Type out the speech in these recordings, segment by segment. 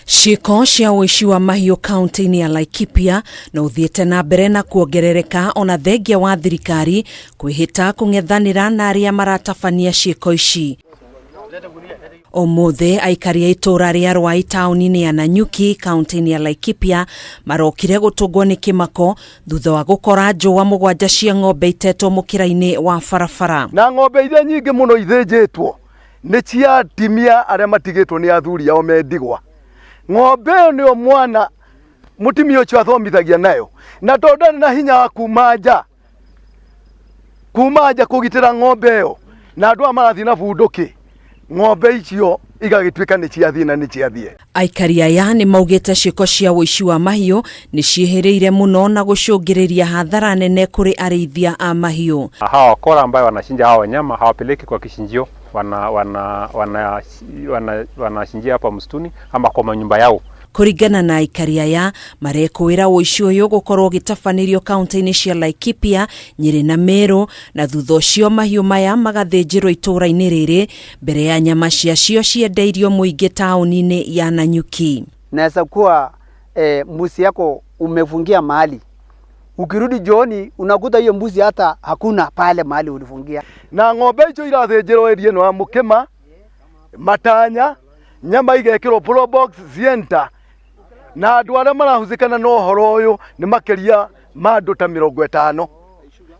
Ciĩko cia ũici wa mahiũ kaunti-inĩ ya Laikipia no ũthiĩte na mbere na kuongerereka ona thengia wa thirikari kwĩhĩta kũng'ethanĩra na arĩa maratabania ciĩko ici. Ũmũthĩ aikari a itũũra rĩa Rwai taũni-inĩ ya Nanyuki kaunti-inĩ ya Laikipia marokire gũtũngwo nĩ kĩmako thutha wa gũkora njũa 7 cia ng'ombe itetwo mũkĩra-inĩ wa barabara. Na ng'ombe iria nyingĩ mũno ithĩnjĩtwo nĩ cia atimia arĩa matigĩtwo nĩ athuri ao me ndigwa. Ng'ombe ĩyo nĩyo mwana mũtimia ũcio athomithagia nayo, na tondũ ndarĩ na hinya wa kuma nja kũgitĩra ng'ombe ĩyo, na andũ aya marathiĩ na bunduki, ng'ombe icio igagĩtuĩka nĩ ciathiĩ na nĩ ciathiĩ. Aikari aya nĩ maugĩte ciĩko cia ũici wa mahiũ nĩ ciĩhĩrĩire mũno na gũcũngĩrĩria hathara nene kũrĩ arĩithia a mahiũ. Hawa wakora ambayo wanachinja hawa wanyama hawapeleki kwa kichinjio, wanachinjia hapa msituni ama kwa manyumba yao. Kũringana na aikari aya marekũĩra ũici ũyũ gũkorwo ũgĩtabanĩrio kaunti-inĩ cia Laikipia, Nyĩrĩ na Meru, na thutha ũcio mahiũ maya magathĩnjĩrwo itũũra-inĩ rĩrĩ mbere ya nyama ciacio ciendeirio mũingĩ taũni-inĩ ya Nanyuki. Naweza kuwa mbuzi yako umefungia mahali, ukirudi jioni unakuta hiyo mbuzi hata hakuna pale mahali ulifungia. Na ng'ombe icio irathĩnjĩrwo area ĩno ya Mũkĩma, Matanya, nyama igekĩrwo Probox, Sienta, na andũ arĩa marahusĩkana na ũhoro ũyũ nĩ makĩria ma andũ ta 50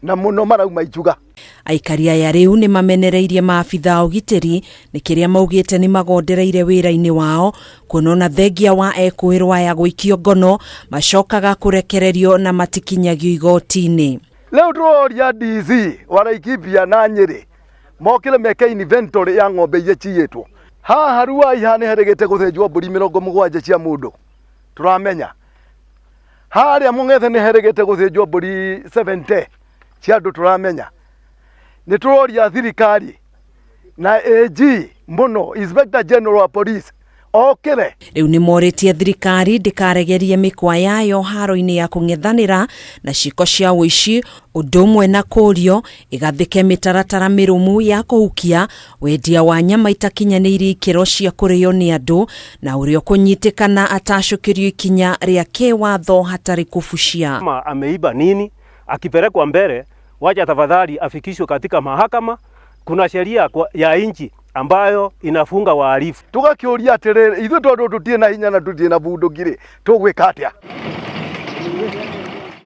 na mũno marauma Ijuga. Aikari aya rĩu nĩ mamenereirie maabitha a ũgitĩri nĩ kĩrĩa maugĩte nĩ magondereire wĩra-inĩ wao kuona ona thengia wa ekũĩrwo aya gũikio ngono macokaga kũrekererio na matikinyagio igoti-inĩ. Rĩu tũroria DC wa Laikipia na Nyĩrĩ mokĩre meke inventory ya ng'ombe iria ciyĩtwo. Haha Ruai haha nĩ herĩgĩte gũthĩnjwo mbũri 70 cia mũndũ tũramenya. Harĩa Mũng'ethe nĩ herĩgĩte gũthĩnjwo mbũri 70 cia andũ tũramenya. Nĩ tũroria thirikari na AG mũno, Inspector General wa Police okĩre. Rĩu nĩ morĩtie thirikari ndĩkaregerie mĩkwa yayo haro-inĩ ya kũng'ethanĩra na ciĩko cia ũici, ũndũ ũmwe na kũũrio ĩgathĩke mĩtaratara mĩrũmu ya kũhukia wendia wa nyama itakinyanĩirie ikĩro cia kũrĩo nĩ andũ na ũrĩa ũkũnyitĩkana atacũkĩrio ikinya rĩa kĩwatho hatarĩ kũbucia. Kama ameiba nini akipelekwa mbele, wacha tafadhali afikishwe katika mahakama. Kuna sheria ya nchi ambayo inafunga wahalifu. Tũgakĩũria atĩrĩrĩ, ithuĩ tondũ tũtirĩ na hinya na tũtirĩ na bunduki rĩ, tũgwĩka atĩa?